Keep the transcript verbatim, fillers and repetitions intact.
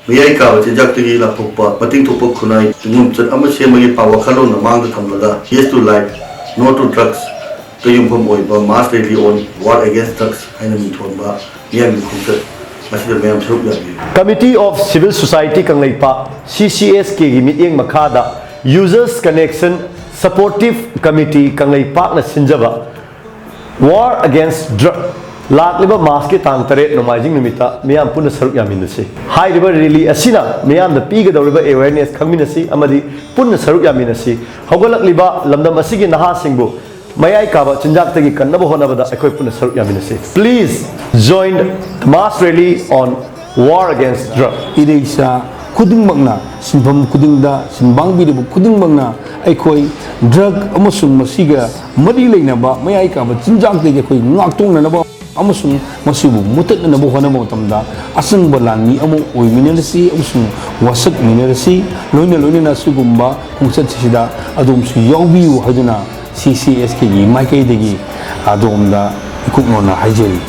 ꯃꯌꯥꯏ ꯀꯥꯕ ꯆꯤꯟꯖꯥꯛꯇꯒꯤ ꯂꯥꯞꯊꯣꯛꯄ, ꯃꯇꯤꯡ ꯊꯣꯛꯄ ꯈꯨꯟꯅꯥꯏ ꯇꯨꯡꯂꯣꯟꯆꯠ ꯑꯃ ꯁꯦꯝꯕꯒꯤ ꯄꯥꯎ ꯋꯥꯈꯜꯂꯣꯟ ꯃꯃꯥꯡꯗ ꯊꯝꯂꯒ Yes to Life, No to Drugs ꯇ ꯌꯨꯝꯐꯝ ꯑꯣꯏꯕ mass rally on War Against Drugs ꯍꯥꯏꯅ ꯃꯤꯡꯊꯣꯟꯕ ꯃꯤꯌꯥꯝꯒꯤ ꯈꯣꯡꯆꯠ ꯑꯁꯤꯗ ꯃꯌꯥꯝ ꯁꯔꯨꯛ ꯌꯥꯕꯤꯌꯨ꯫ Committee of Civil Society Kangleipak, C C S K ꯒꯤ ꯃꯤꯠꯌꯦꯡ ꯃꯈꯥꯗ Users Connection Supportive Committee ꯀꯪꯂꯩꯄꯥꯛꯅ ꯁꯤꯟꯖꯕ War Against Drug ꯂꯥꯛꯂꯤꯕ ꯃꯥꯔꯆꯀꯤ ꯇꯥꯡ ꯇꯔꯦꯠ ꯅꯣꯡꯃꯥꯏꯖꯤꯡ ꯅꯨꯃꯤꯠꯇ ꯃꯤꯌꯥꯝ ꯄꯨꯟꯅ ꯁꯔꯨꯛ ꯌꯥꯃꯤꯟꯅꯁꯤ꯫ ꯍꯥꯏꯔꯤꯕ rally ꯑꯁꯤꯅ ꯃꯤꯌꯥꯝꯗ ꯄꯤꯒꯗꯧꯔꯤꯕ awareness ꯈꯪꯃꯤꯟꯅꯁꯤ ꯑꯃꯗꯤ ꯄꯨꯟꯅ ꯁꯔꯨꯛ ꯌꯥꯃꯤꯟꯅꯁꯤ꯫ ꯍꯧꯒꯠꯂꯛꯂꯤꯕ ꯂꯝꯗꯝ ꯑꯁꯤꯒꯤ ꯅꯍꯥꯁꯤꯡꯕꯨ ꯃꯌꯥꯏ ꯀꯥꯕ ꯆꯤꯟꯖꯥꯛꯇꯒꯤ ꯀꯟꯅꯕ ꯍꯣꯠꯅꯕꯗ ꯑꯩꯈꯣꯏ ꯄꯨꯟꯅ ꯁꯔꯨꯛ ꯌꯥꯃꯤꯟꯅꯁꯤ꯫ Please join the mass rally on War Against Drug. ꯏꯔꯩꯆꯥ ꯈꯨꯗꯤꯡꯃꯛꯅ, ꯁꯤꯟꯐꯝ ꯈꯨꯗꯤꯡꯗ, ꯁꯤꯟꯕꯥꯡꯕꯤꯔꯤꯕ ꯈꯨꯗꯤꯡꯃꯛꯅ ꯑꯩꯈꯣꯏ drug ꯑꯃꯁꯨꯡ ꯃꯁꯤꯒ ꯃꯔꯤ ꯂꯩꯅꯕ ꯃꯌꯥꯏ ꯀꯥꯕ ꯆꯤꯟꯖꯥꯛꯇꯒꯤ ꯑꯩꯈꯣꯏ ꯉꯥꯛꯊꯣꯛꯅꯅꯕ ꯑꯃꯁꯨꯡ ꯃꯁꯤꯕꯨ ꯃꯨꯊꯠꯅꯅꯕ ꯍꯣꯠꯅꯕ ꯃꯇꯝꯗ ꯑꯆꯪꯕ ꯂꯥꯟꯃꯤ ꯑꯃ ꯑꯣꯏꯃꯤꯟꯅꯔꯁꯤ ꯑꯃꯁꯨꯡ ꯋꯥꯁꯛꯃꯤꯟꯅꯔꯁꯤ꯫ ꯂꯣꯏꯅ ꯂꯣꯏꯅꯅ ꯑꯁꯤꯒꯨꯝꯕ ꯈꯣꯡꯆꯠꯁꯤꯗ ꯑꯗꯣꯝꯁꯨ ꯌꯥꯎꯕꯤꯌꯨ ꯍꯥꯏꯗꯨꯅ C C S K ꯒꯤ ꯃꯥꯏꯀꯩꯗꯒꯤ ꯑꯗꯣꯝꯗ ꯏꯀꯨꯞꯅꯣꯅ ꯍꯥꯏꯖꯔꯤ꯫